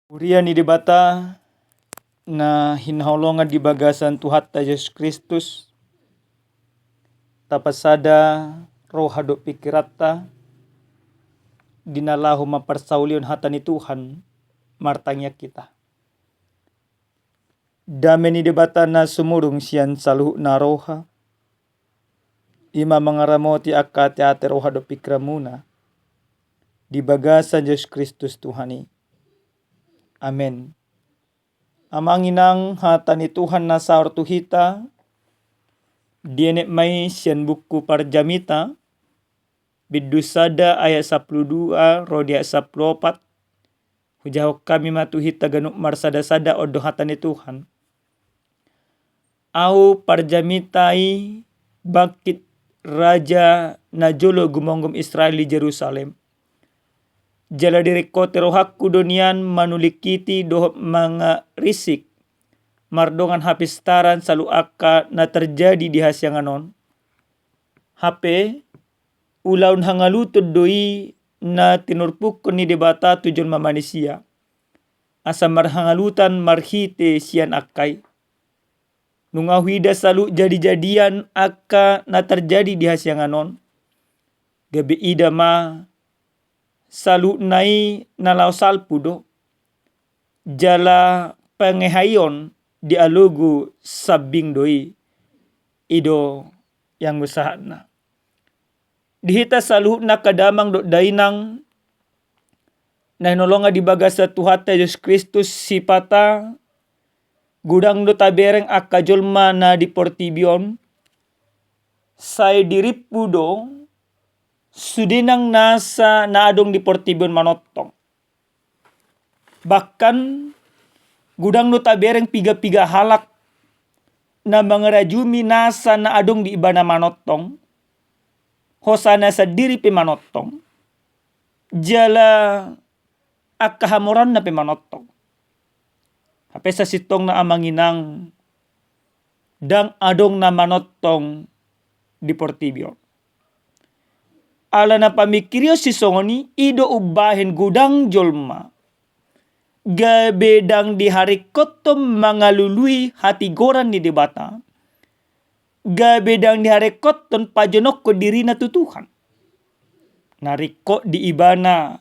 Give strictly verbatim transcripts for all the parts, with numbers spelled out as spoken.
Huria ni Debata na hinaholongan di bagasan Tuhanta Jesus Kristus, tapasada roha dohot pikiranta di na laho mamparsaulihon hata ni Tuhan, martangiang hita. Dame ni Debata na sumurung sian saluhutna roha, i ma mangaramoti angka ateate roha dohot pikiranmuna di bagasan Jesus Kristus Tuhan i. Amen. Amang inang, hata ni Tuhan na saor tu hita dienet ma i sian buku Parjamita, bindu sada ayat sampulu dua ro di ayat sampulu opat. Hujahahon hami ma tu hita ganup marsadasada, on do hata ni Tuhan. Ahu parjamita i bangkit, raja na jolo gumomgom Israel di Jerusalem. Jala diringkoti rohangku do nian manulingkiti dohot mangarisik mardongan hapistaran saluhut angka na tarjadi di hasiangan on. Hape ulaon hangaluton do i na tinurpukkon ni Debata tu jolma manisia, asa marhangalutan marhite sian angka i. Nunga huida saluhut jadijadian angka na tarjadi di hasiangan on, gabe ida ma, saluhutna i na laho salpu do, jala pangehaion di alogo sambing do i. I do ianggo sahatna. Di hita saluhutna angka damang dohot dainang na hinaholongan di bagasan Tuhanta Jesus Kristus, sipata godang do tabereng angka jolma na di portibi on, sai dirimpu do sude nang nasa na adong di portibi on manongtong. Bahkan godang do tabereng piga-piga halak na mangarajumi nasa na adong di ibana manongtong, hosana sandiri pe manongtong, jala angka hamoraonna pe manongtong. Hape sasintongna, amang inang, ndang adong na manongtong di portibi on. Alana pamingkirion sisongon i, i do umbahen godang jolma gabe ndang diharingkothon mangalului hatigoran ni Debata, gabe ndang diharingkothon pajonokhon dirina tu Tuhan. Na ringkot di ibana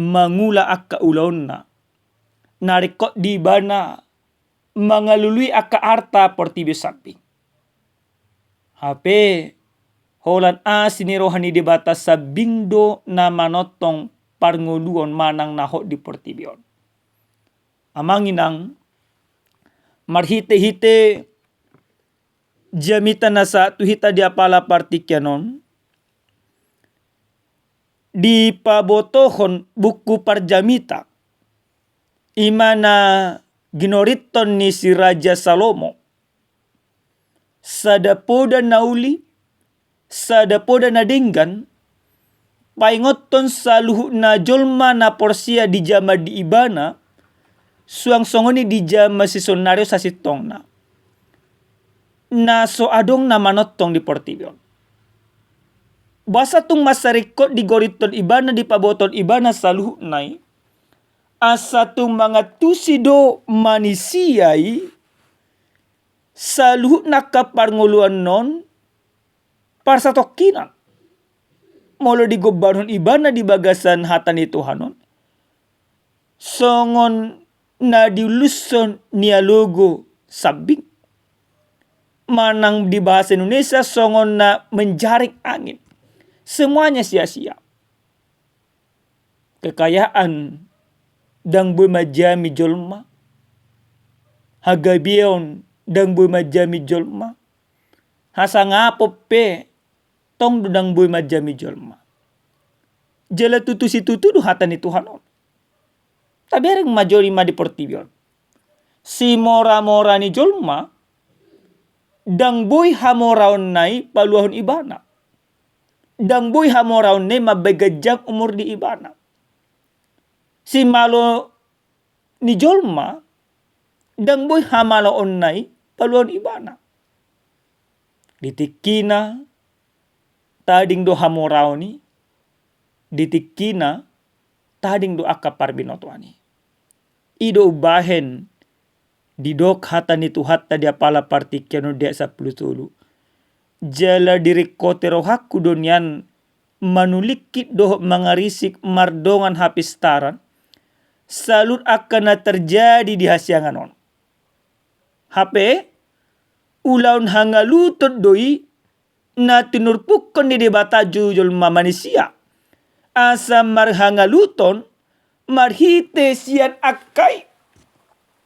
mangula angka ulaonna, na ringkot di ibana mangalului angka arta portibi sambing. Hape holan asi ni roha ni Debata, sambing do na manongtong parngoluon manang na hot di portibi on. Amang inang, marhite-hite jamita na sahat tu hita di apala partingkian on, dipabotohon buku Parjamita, i ma na ginorinton ni si Raja Salomo, sada poda na uli, sada poda na denggan, paingothon saluhutna jolma na porsea dijama di ibana, suang songon i dijama sisonari on sasintongna, na so adong na manongtong di portibi on. Boasa tung mansai ringkot digorinton ibana, dipabotohon ibana saluhutna i? Asa tung mangantusi do manisia i saluhutna angka parngoluanna on parsatongkinan. Molo digombarhon ibana di bagasan hata ni Tuhan on, songon na diulushon ni alogo sambing, manang di bahasa Indonesia songon na menjaring angin. Semuanya sia-sia. Kekayaan ndang boi manjami jolma. Hagabeon ndang boi manjami jolma. Hasangapon pe tong do ndang boi manjami jolma. Jala tutu situtu do hata ni Tuhan on. Tabereng ma jolma di portibi on. Simora-mora ni jolma, ndang boi hamoraonna i paluahon ibana. Ndang boi hamoraonna i mambahen ganjang umur di ibana. Simalo ni jolma, ndang boi hamaloonna i paluahon ibana. Di tingkina tading do hamoraon i, di tingkina tading do angka parbinotoan i. I do umbahen didok hata ni Tuhanta di Apala partingkian on di ayat sampulu tolu. Jala diringkoti rohangku do nian manulingkit dohot mangarisik mardongan hapistaran saluhut angka na terjadi di hasiangan on. Hape, ulaon hangaluton do i na tinurpukkon ni Debata tu jolma manisia. Asa marhangaluton marhite sian angka i.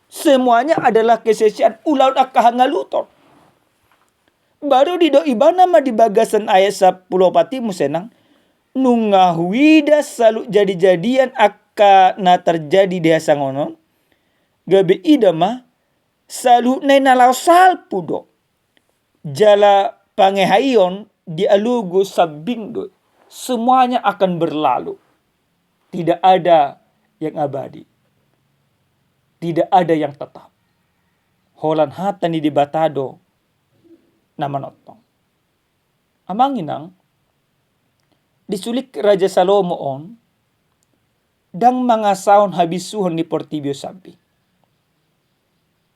Semuanya adalah kesaksian ulaon angka hangaluton. Baru didok ibana ma di bagasan ayat sampulu opat i muse nang, nunga huida saluhut jadijadian angka na terjadi di hasiangan on, gabe ida ma, saluhutna i na laho salpu do. Jala pangehaion dialogo sambing do. Semuanya akan berlalu. Tidak ada yang abadi. Tidak ada yang tetap. Holan hata ni Debata do na manongtong. Amang inang, disulik Raja Salomo on, ndang mangasahon habisuhon ni portibi on sambing.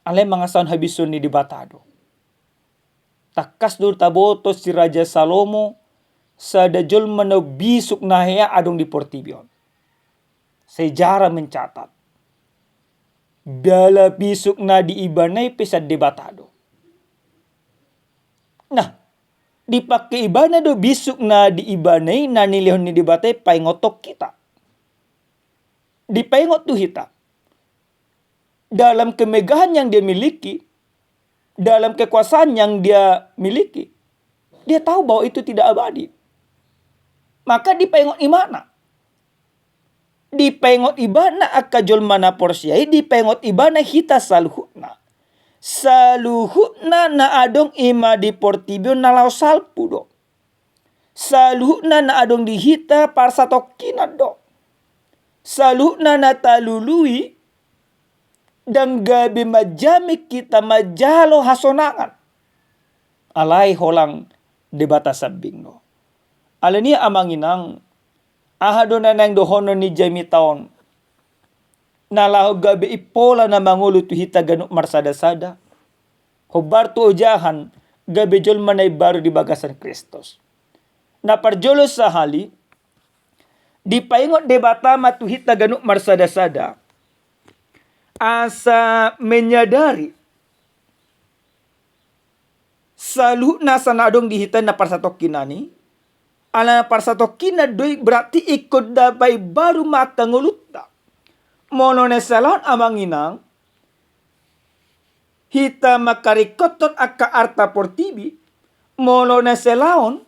Alai mangasahon habisuhon ni Debata do. Tangkas do taboto si Raja Salomo sada jolma na bisuk na hea adong di portibi on. Sejarah mencatat. Jala bisuk na di ibana i pe sian Debata do. Nah, dipangke ibana do bisuk na di ibana i na nilehon ni Debata i paingothon hita. Dipaingot tu hita. Dalam kemegahan yang dia miliki, dalam kekuasaan yang dia miliki, dia tahu bahwa itu tidak abadi. Maka dipaingot ibana. Dipaingot ibana angka jolma na porsea i, dipaingot ibana hita saluhutna. Saluhutna na adong i ma di portibi on na laho salpu do. Saluhutna na adong di hita parsatongkinan do. Saluhutna na talului ndang gabe manjamin hita manjalo hasonangan. Alai holan Debata sambing do. Alani i amang inang, aha do na naeng dohonon ni jamita on? Na laho gabe impola na mangolu tu hita ganup marsada-sada. Hombar tu ojahan gabe jolma na imbaru di bagasan Kristus. Na parjolo sahali, dipaingot Debata ma tu hita ganup marsada-sada. Asa menyadari saluhutna asa na adong di hita na parsatongkinan i, ala na parsatongkinan do i berarti ingkon na paimbaru ma angka ngolunta. Molo na salahon amang inang, hita mangkaringkothon angka arta portibi, molo na salahon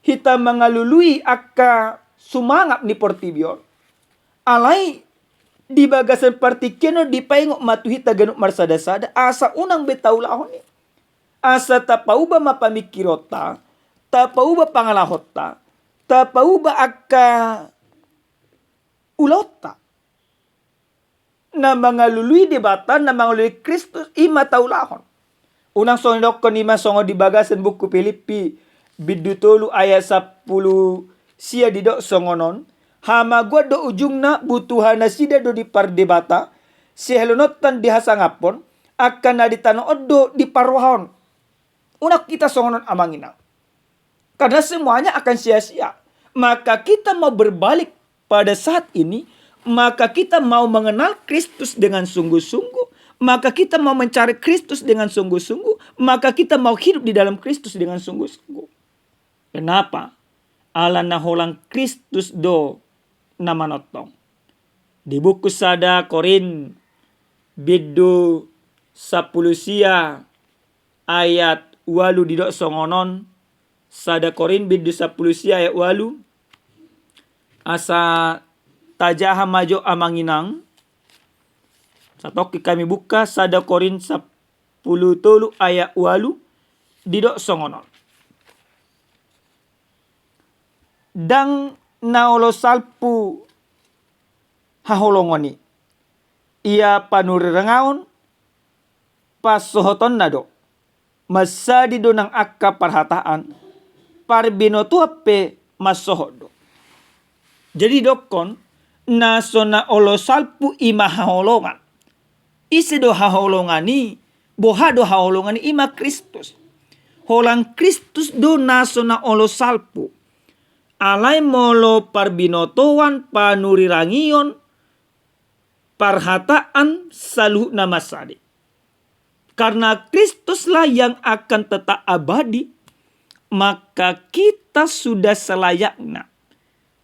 hita mangalului angka sumangap ni portibi on. Alai di bagasan partingkian on dipaingot ma tu hita ganup marsada-sada, asa unang be taulahon i. Asa tapauba ma pamingkironta, tapauba pangalahonta, tapauba angka ulaonta. Na mangalului Debata, na mangalului Kristus, i ma taulahon. Unang songon didokkon i ma songon di bagasan buku Pilippi, bindu tolu ayat sampulu sia didok songon on, hamagoan do ujungna, butuha nasida do dipardebata, sihalonongan di hasangaphon, angka na di tano on do diparrohahon. Unang hita songon on amang inang. Karena semuanya akan sia-sia. Maka kita mau berbalik pada saat ini, maka kita mau mengenal Kristus dengan sungguh-sungguh, maka kita mau mencari Kristus dengan sungguh-sungguh, maka kita mau hidup di dalam Kristus dengan sungguh-sungguh. Kenapa? Ala na holan Kristus do na manongtong. Di buku sada Korint bindu sampulu sia ayat ualu didok songon on, sada Korint bindu sampulu sia ayat ualu, asa tajaha ma jo amang inang, satongkin hami buka sada Korint sampulu tolu ayat ualu, didok songon on. Ndang na olo salpu haholongon i. Ia panurirangahon pansohotonna do. Mansadi do nang angka parhataan, parbinotoan pe mansohot do. Jadi didokkon, na so na olo salpu i ma haholongan. Ise do haholongan i? Boha do haholongan i? I ma Kristus. Holan Kristus do na so na olo salpu. Alai molo parbinotoan, panurirangion, parhataan, saluhutna ma sada. Karena Kristuslah yang akan tetap abadi, maka kita sudah selayaknya,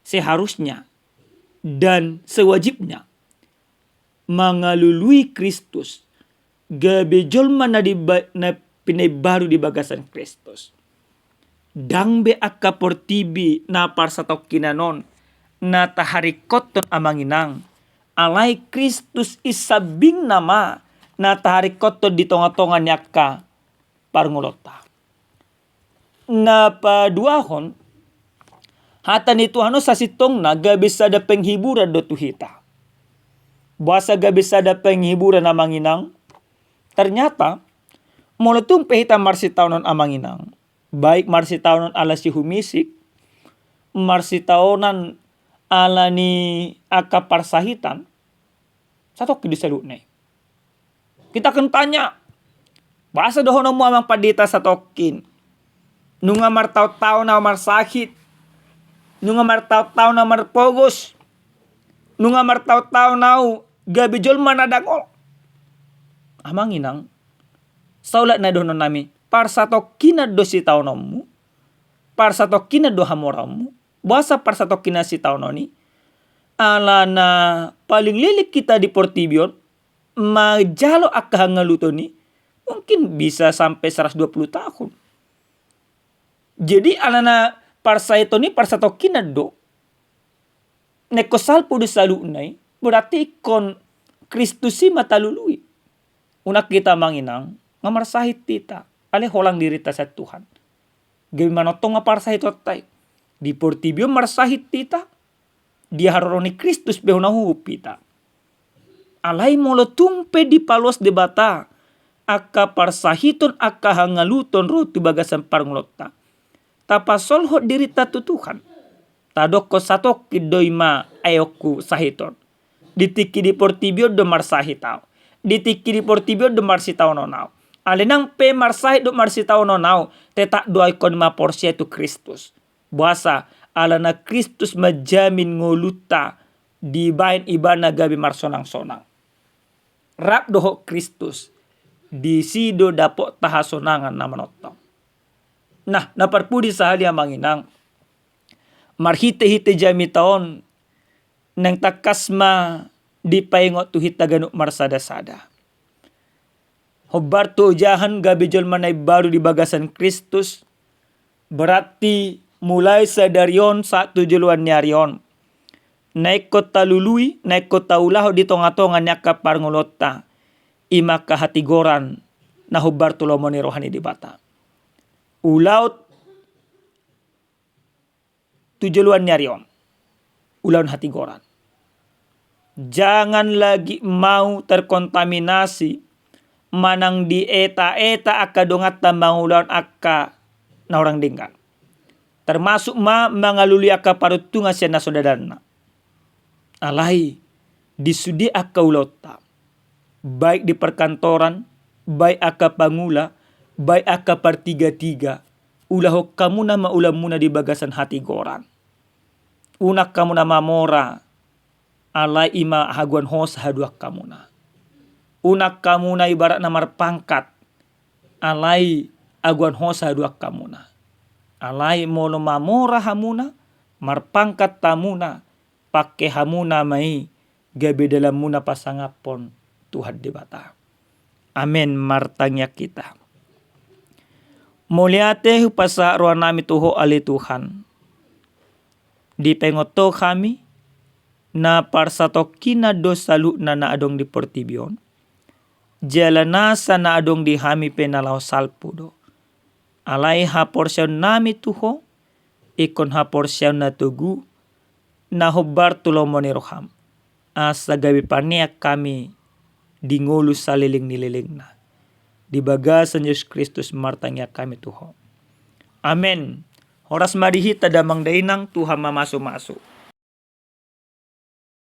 seharusnya, dan sewajibnya mangalului Kristus, gabe jolma na di ba-, na pinaimbaru di bagasan Kristus. Ndang be angka portibi na parsatongkinan on na taharingkothon, amang inang, alai Kristus i sambing nama na taharingkothon di tongatonga ni angka parngoluonta. Na paduahon, hata ni Tuhan on sasintongna gabe sada penghiburan do tu hita. Boasa gabe sada penghiburan, amang inang? Ternyata, molo tung pe hita marsitaonon, amang inang, baik marsitaonon ala sihumisik, marsitaonon ala ni angka parsahitan, satongkin do saluhutna i. Kita akan tanya, boasa dohononmu, amang pandita, satongkin? Nunga martaontaon ahu marsahit, nunga martaontaon ahu marpogos, nunga martaontaon ahu gabe jolma na dangol. Amang inang, saulak na dohononnami, parsatongkinan do sitaononmu, parsatongkinan do hamoraonmu. Boasa parsatongkinan sitaonon i? Alana paling leleng hita di portibi on manjalo angka hangaluton i mungkin bisa sampai seratus dua puluh tahun. Jadi alana parsahiton i parsatongkinan do, na ingkon salpu do saluhutna i, berarti ingkon Kristus i ma talului. Unang hita, amang inang, nga marsahit hita, alai holang dirinta sian Tuhan. Gabe manongtong ma parsahitonta i. Di portibi on marsahit hita, di haroro ni Kristus pe hona huhut hita. Alai molo tung pe dipaloas Debata angka parsahiton, angka hangaluton ro tu bagasan parngoluonta, tapasolhot dirinta tu Tuhan, tadokkon satongkin do i ma aeonku sahiton. Di tingki di portibi on do marsahit ahu. Di tingki di portibi on do marsitaonon ahu. Alai nang pe marsahit dohot marsitaonon ahu, tetap do ahu ingkon maporsea tu Kristus. Boasa? Alana Kristus manjamin ngolunta dibahen Ibana gabe marsonangsonang. Rap dohot Kristus, disi do dapotta hasonangan na manongtong. Nah, na parpudi sahali, amang inang, marhitehite jamita on, naeng tangkas ma dipaingot tu hita ganup marsadasada. Hombar tu ojahan gabe jolma na imbaru di bagasan Kristus, berarti mulai sadari on sahat tu joloan ni ari on, na ingkon talului, na ingkon taulahon di tongatonga ni angka parngoluonta, i ma angka hatigoran na hombar tu lomo ni roha ni Debata. Ulaon tu joloan ni ari on, ulaon hatigoran. Jangan lagi mau terkontaminasi manang dietaeta angka donganta mangulahon angka na hurang denggan, termasuk ma mangalului angka paruntungan sian na so dadanna. Alai di sude angka ulaonta, baik di perkantoran, baik angka pangula, baik angka partigatiga, ulahon hamuna ma ulaonmuna di bagasan hatigoran. Unang hamuna mamora, alai i ma hagoan hosa haduan hamuna. Unang hamuna ibaratna marpangkat, alai hagoan hosa haduan hamuna. Alai molo mamora hamuna, marpangkat hamuna, pangke hamuna ma i gabe dalanmuna pasangaphon Tuhan Debata. Amen. Martangiang hita. Mauliate hupasahat rohanami tu Ho ale Tuhan. Dipaingot Ho hami, na parsatongkinan do saluhutna na adong di portibi on. Jala nasa na adong di hami pe na laho salpu do. Alai haporseaonnami tu Ho, ingkon haporseaon na togu, na hombar tu lomo ni roham. Asa gabe paneang hami di ngolu saleleng ni lelengna. Di bagasan Jesus Kristus martangiang hami tu Ho. Amen. Horas ma di hita damang dainang, Tuhan ma mamasu-masu.